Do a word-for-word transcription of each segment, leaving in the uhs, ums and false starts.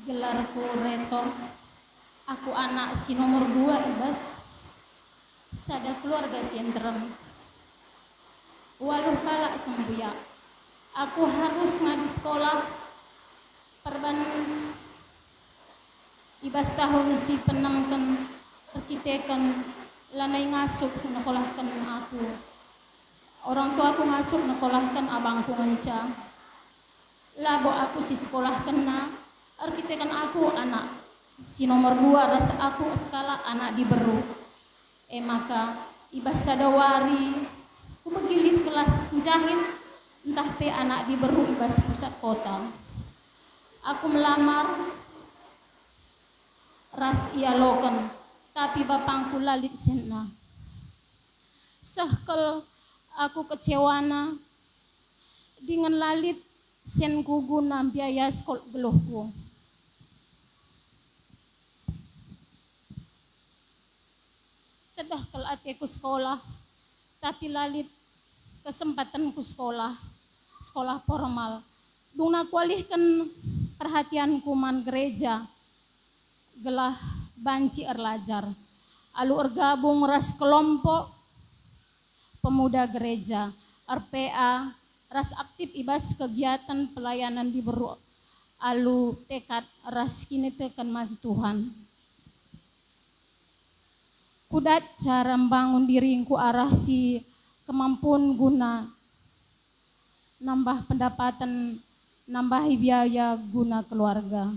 Gelarku Reto. Aku anak si nomor dua i bas sada keluarga si nterem. Waluh kalak sembuyak. Aku harus ngadi sekolah perban i bas tahun si penemken erkiteken lanai ngasup sekolahken aku. Orang tuaku ngasup nekolahken abangku ngenca. Labo aku si sekolahkenna, erkiteken aku anak si nomor dua ras aku sekalak anak diberu. E maka, i bas sada wari, kubegi lit kelas njahit ntah pe anak diberu i bas pusat kota. Aku melamar ras ialoken, tapi bapangku la lit senna. Seh kal aku kecewana, dingen la lit senku guna mbiaya sekol geluhku. Tedeh kal ateku sekolah, tapi la lit kesempatenku sekolah, sekolah formal. Dungna kualihken perhatianku man gereja, gelah banci erlajar. Alu ergabung ras kelompok pemuda gereja, R P A, ras aktif i bas kegiatan pelayanan diberu alu tekad ras kiniteken man Tuhan. Kudat cara mbangun diringku arah si kemampuan guna nambah pendapaten, nambahi biaya guna keluarga.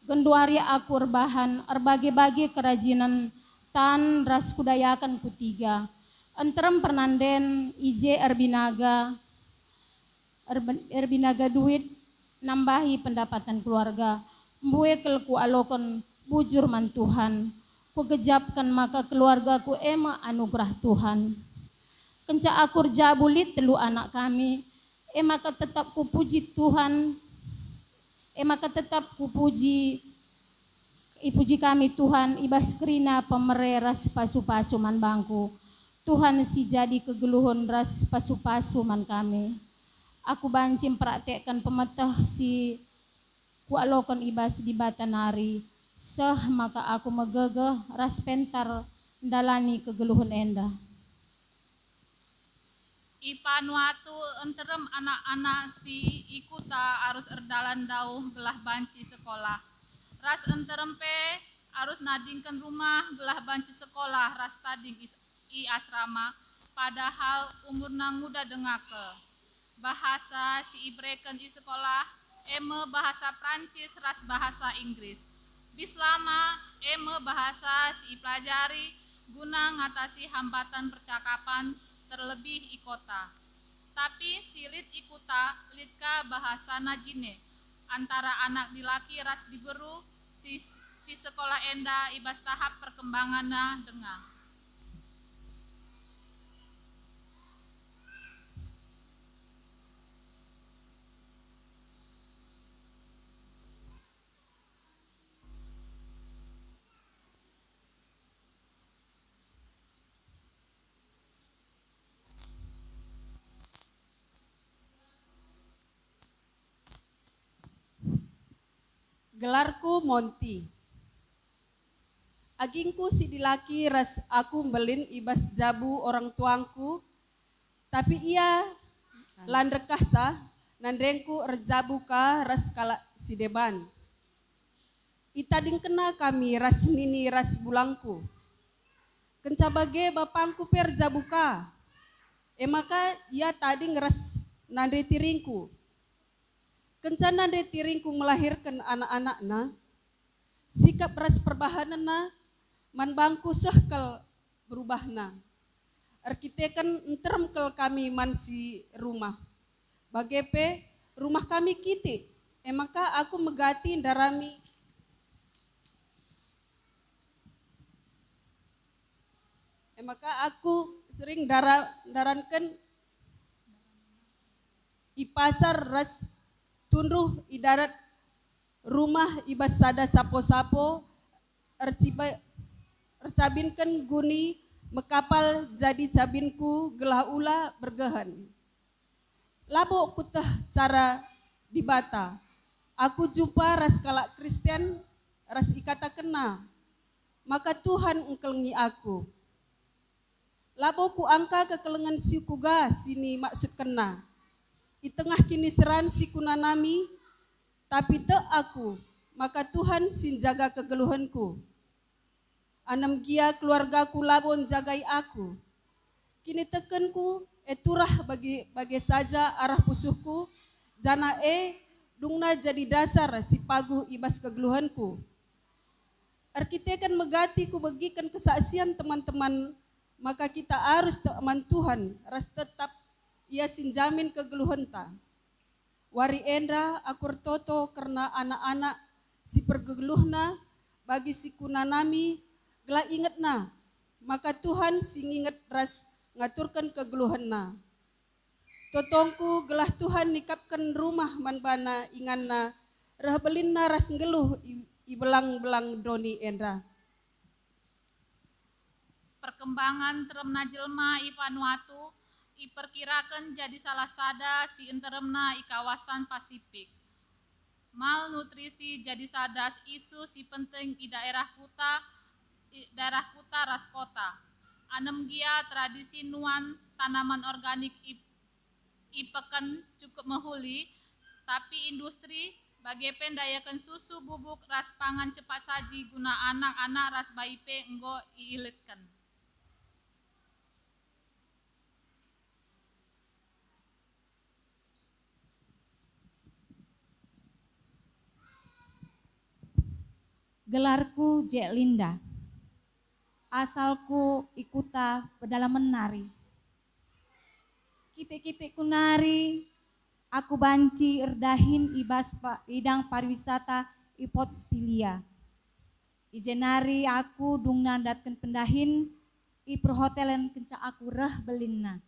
Genduari aku erbahan erbage-bage kerajinan tan ras kudayaken ku tiga. Nterem pernanden i je erbinaga, erben-, erbinaga duit, nambahi pendapatan keluarga. Mbue kal kualoken bujur man Tuhan. Kugejapken maka keluargaku e me anugerah Tuhan. Kenca aku erjabu lit telu anak kami, e maka tetap kupuji Tuhan, e maka tetap kupuji, ipuji kami Tuhan i bas kerina pemere ras pasu-pasu man bangku. Tuhan si jadi kegeluhen ras pasu-pasu man kami. Aku banci mperaktekken pemeteh si kualoken i bas Dibata nari, seh maka aku megegeh ras pentar ndalani kegeluhen enda. I Vanuatu nterem anak-anak si i kuta arus erdalan dauh gelah banci sekolah, ras nterem pe arus nadingken rumah gelah banci sekolah ras tading i, i asrama, padahal umurna nguda denga kal. Bahasa si ibereken i sekolah e me bahasa Prancis ras bahasa Inggris. Bislama e me bahasa si ipelajari guna ngatasi hambatan percakapan, terlebih i kota. Tapi si lit i kuta lit ka bahasana jine, antara anak dilaki ras diberu si, si sekolah enda i bas tahap perkembanganna denga. Gelarku Monti. Agingku si dilaki ras aku mbelin i bas jabu orang tuangku, tapi ia la nderkahsa, nandengku erjabu ka ras kalak si deban. Itadingkenna kami ras nini ras bulangku. Kenca bage bapangku pe erjabu ka, e maka ia tading ras nande tiringku. Kenca nande tiringku melahirken anak-anakna, sikap ras perbahanenna man bangku seh kal berubahna. Erkiteken nterem kal kami man si rumah. Bage pe, rumah kami kitik, e maka aku megati ndarami, e maka aku sering ndara-, ndaranken i pasar ras tunduh i darat rumah i bas sada sapo-sapo erciba-, ercabinken guni mekapal jadi cabinku gelah ula bergehen. Labo kuteh cara Dibata. Aku jumpa ras kalak Kristen ras ikatakenna maka Tuhan engkelengi aku. Labo kuangka kekelengen si kuga si nimaksudkenna i tengah kiniseran si kunanami, tapi tek aku maka Tuhan si njaga kegeluhenku. Anem gia keluargaku labo njagai aku. Kinitekenku e turah bage, bage saja arah pusuhku, janah e dungna jadi dasar si paguh i bas kegeluhenku. Erkiteken megati kubegiken kesaksian teman-teman maka kita arus tek man Tuhan ras tetap Ia si njamin kegeluhenta. Wari enda aku ertoto kerna anak-anak si pergeluhna bagi si kunanami, gelah ingetna maka Tuhan si nginget ras ngaturken kegeluhenna. Totongku gelah Tuhan nikapken rumah man bana inganna reh belinna ras nggeluh i, i belang-belang doni enda. Perkembangan nteremna jelma i Vanuatu iperkiraken jadi salah sada si nteremna i kawasan Pasifik. Malnutrisi jadi sada isu si penting i daerah kuta, i daerah kuta ras kota. Anem gia tradisi nuan tanaman organik i, ipeken cukup mehuli, tapi industri bage pe ndayaken susu bubuk ras pangan cepat saji guna anak-anak ras bayi pe enggo iilitken. Gelarku Jek Linda. Asalku i kuta pedalamen nari. Kitik-kitikku nari, aku banci erdahin i bas pa-, bidang pariwisata i Port Pilia. I je nari aku dungna ndatken pendahin i perhotelen kenca aku reh belinna.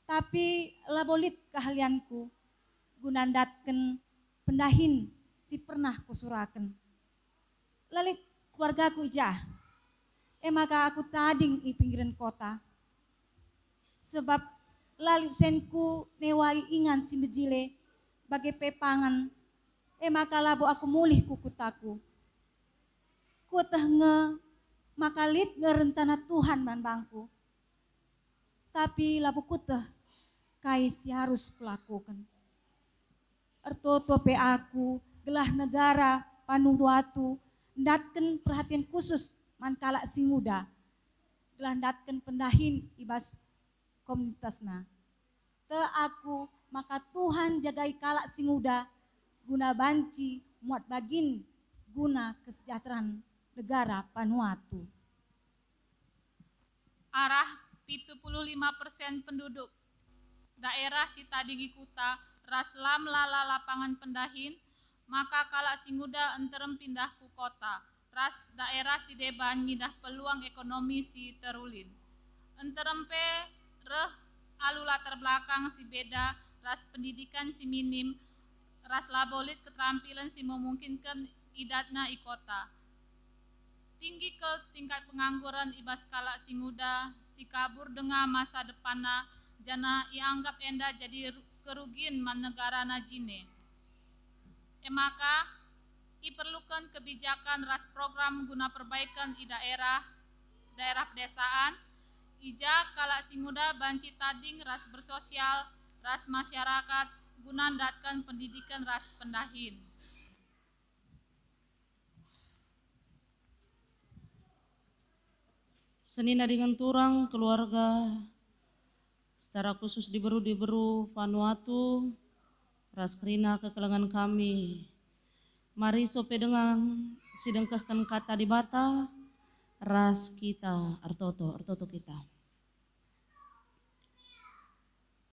Tapi labo lit keahlianku guna ndatken pendahin si pernah kusuraken. La lit keluargaku i jah, e maka aku tading i pinggiren kota. Sebab la lit senku newai ingan si mejile bage pe pangan, e maka labo aku mulih ku kutaku. Kueteh nge maka lit nge rencana Tuhan man bangku. Tapi labo kueteh kai si arus kulakuken. Ertoto pe aku gelah negara Vanuatu ndatken perhatian khusus man kalak si nguda, gelah ndatken pendahin i bas komunitasna. Tek aku maka Tuhan njagai kalak si nguda guna banci muat bagin guna kesejahteraan negara Vanuatu. Arah pitu puluh lima persen penduduk daerah si tading i kuta ras la melala lapangan pendahin, maka kalak si nguda nterem pindah ku kota ras daerah si deban ngidah peluang ekonomi si terulin. Nterem pe reh alu latar belakang si beda ras pendidikan si minim ras labo lit keterampilen si memungkinken idatna i kota. Tinggi kal tingkat pengangguren i bas kalak si nguda, si kabur denga masa depanna, janah ianggap enda jadi ru-, kerugin man negarana jine. E maka, iperluken kebijakan ras program guna perbaiken i daerah, daerah pedesaan, i ja kalak si nguda banci tading ras bersosial ras masyarakat guna ndatken pendidiken ras pendahin. Senina dingen turang keluarga, secara khusus diberu-diberu Vanuatu, ras kerina kekelengen kami. Mari sope dengan sidengkehken kata Dibata, ras kita ertoto, ertoto kita.